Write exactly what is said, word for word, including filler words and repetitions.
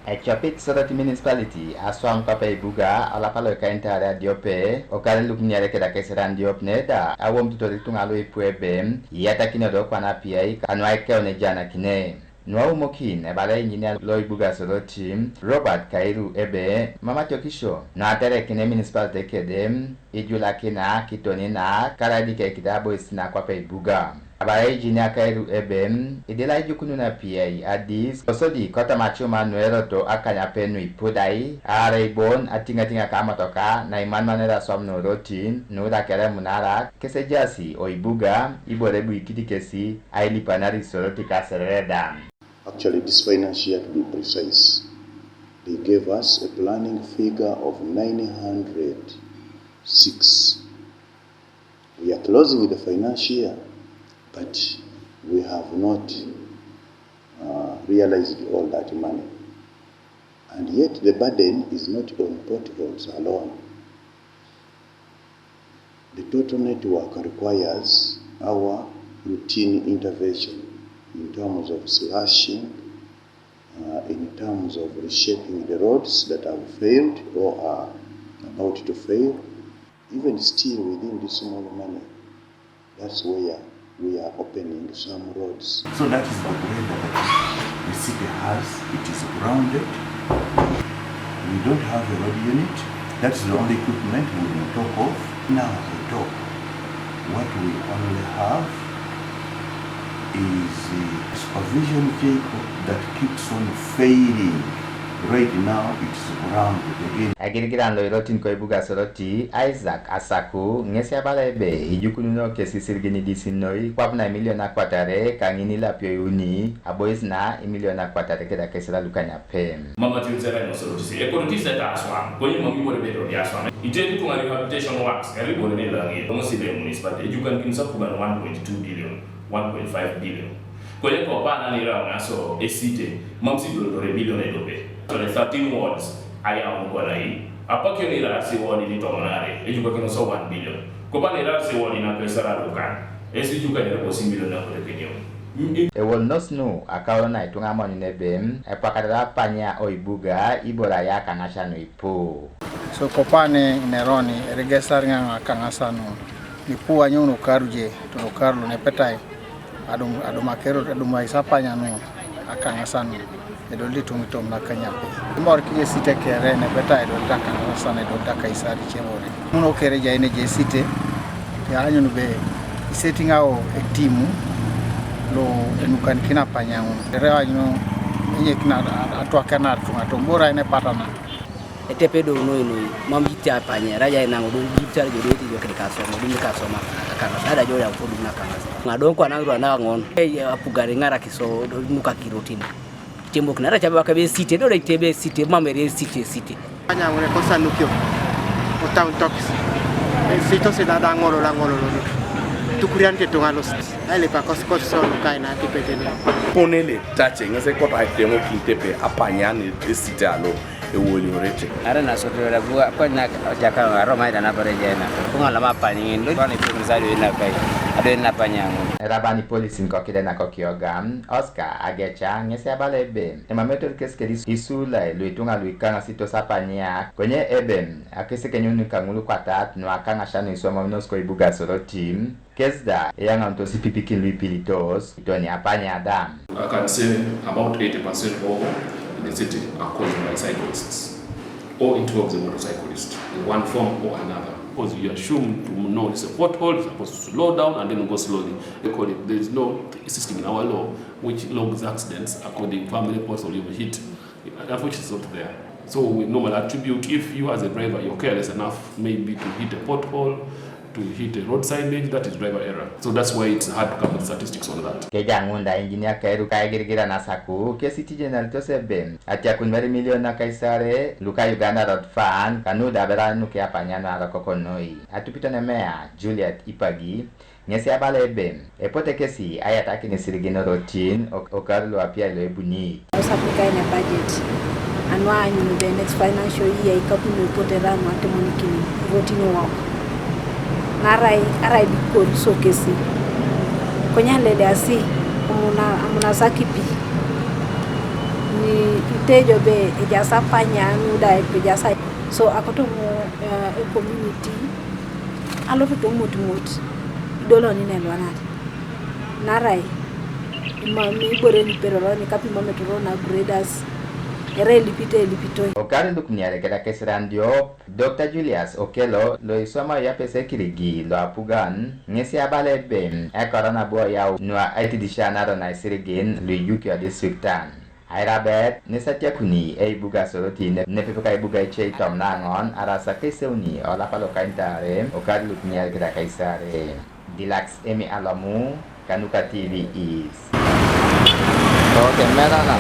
Ecopit Soroti Municipality aswam kwape Ibuga olapa loikainit aare adiope okar lukuniare keda kesiran diop neda awomututor ituŋa luipu ebe iyatakinoto kwana apiai kanu aikeun ejanakine. Nuaumokin ebala engineer lo Ibuga Soroti Robert Kairu ebe mam atiokisio nuaterekin emunicipality kede ijulakina kitonina karaidike kide abois nakwape Ibuga. Abarai ejeni akairu ebe idila ijukunun apiai adis kosodi kotoma acuma nueroto akanyape nuipudai, arai bon atiŋatiŋak amotoka naimanmanere aswam nuorotin nuuda kere emunara kesejasi oibuga ibore ebuikit kesi ailipanari isorotik aserere da. Actually, this financial year, to be precise, they gave us a planning figure of nine hundred six. We are closing the financial year, but we have not uh, realized all that money. And yet, the burden is not on potholes alone. The total network requires our routine intervention in terms of slashing, uh, in terms of reshaping the roads that have failed or are about to fail. Even still within this small money, that's where we are opening some roads. So that is the weather that the city has. It is grounded. We don't have a road unit. That's the only equipment we will talk of. Now as I talk, what we only have is a supervision vehicle that keeps on failing. Right now, it's grounded again. Egirigiran lo irotin ko Ibuga Soroti, Isaac Asaku, ŋesi abala ebe ijukununo kesi isirigin idis noi kwap na imilion akwatare kaŋin ilapio iuni, abois na imilion akwatare keda kesira lukanyape. Mama tiunzera ino Soroti si, ekoro tise ta aswam, konye mami bore beto di aswam. Itedi tunga rehabilitation works, eri bore ne langi, komo sile municipality, ejukan kinsa kuban one point two billion, one point five billion. Konye ko pana ni rauna so esite, mam si dodore billion edope. So the thirteen wards, aya unkolai. Apakio ni rasi ward ni tomonare, ejukan kino so one billion. Ko pana ni rasi ward na pesa la lukan, esi jukan ni rasi million na kote kinyo. Ewol nos nu akaulo na ituŋa amonyu nebe epakadara apanya oibuga ibore aya akaŋasia nuipu. So kopani neroni eregesar ŋaŋ akaŋasa nu nipu anyou nokaruje tolokarlo nepetai adum adum akerot adum aisapanya nu akaŋasa nu edolite tumitom nakanyape imor kije site kere nepetai edolite akaŋasa nu edolite akaisari cebore muno kere jaine je site yaanyun be isetiŋao etimu lo enukanikina apanya ŋun ere anyun enyekin atwakenar tuŋa tombora enepatana. Etepe do noi noi mam jiti apanye raja ina ngo dum jiti ar jodo ti jokede kasoma dum kasoma akana sada joya ko dum na kama. Ngadon kwa nangro na ngon e apugare ngara kiso nuka kirotin. Tembo kinara chaba kabe site do tebe site mamere site site. Anya ngone kosa nukio o town talks. Sito se dada ngolo la ngolo lo. Tukurian te tungalos. Ale pa kos kos so nukai na tipetene. Ponele tache ngase kota temo kintepe apanyane site alo. Ewoliorete. Ara na soto era bua kwa na jaka aro mai dana bare jena. Kunga lama pani ndo bani pun sa do na kai. Ado na panyangu. Era bani police nko kide na kokioga. Oscar Agecha ŋesi abala ebe emametor kes kedi isula luituŋa luikaŋ asitos apanya konye ebe akese kenyun kaŋulu kwatat nuakaŋasia nuiswamaminos ko Ibuga Soroti. Kes da eyaŋaunitos ipipikin luipilitos itoni apanya da. I can say about eighty percent of the city are caused by cyclists or involves a motorcyclist in one form or another. Because you assume to know it's a pothole, it's supposed to slow down and then go slowly. They call it, there is no system in our law which logs accidents according to how many potholes you've hit, that which is not there. So we normally attribute if you as a driver you're careless enough maybe to hit a pothole, to hit a road signage, that is driver error. So that's why it's hard to come with statistics on that. Keja ŋun da engineer Kairu kaigirigira nasaku kesi tije nalitos ebe atiakun mere milion nakaisare luka Uganda Road Fund kanu da abera nuke apanya nuarokoko noi. Atupito ne meya Juliet Ipagi ŋesi abala ebe epote kesi ayatakin isirigin orotin okaru luapiai loebuni. Osapukai ne budget anu aanyun the next financial year ikapuni epote ra anu atemonikini rotin wok narai arai dikor so kesi konye aleleasi amuna amunasakipi ni Tejo be ejaas apanya nu da ejaas ai. So akoto mu, eh, e community aloto to mut mut idolo ni ne lwanat. Narai ma mi bore ni peroro ni kapi ma metoro na graders. Era elipite elipitoi. Okari lukniare keda kesiran diop, Doctor Julius Okello lo iswama yapese kirigi lo apugan, ŋesi abala ebe ekora nabo yau nua aitidisha naro naisirigin luijukio distriktan. Airabet nesatiakuni eibuga Soroti ne-, nepepe ka ibuga ice itom naŋon arasa keseuni olapa lokaintaare okari lukiniar keda kaisare. Dilax Emi Alomu, kanuka T V East. Oke, merana.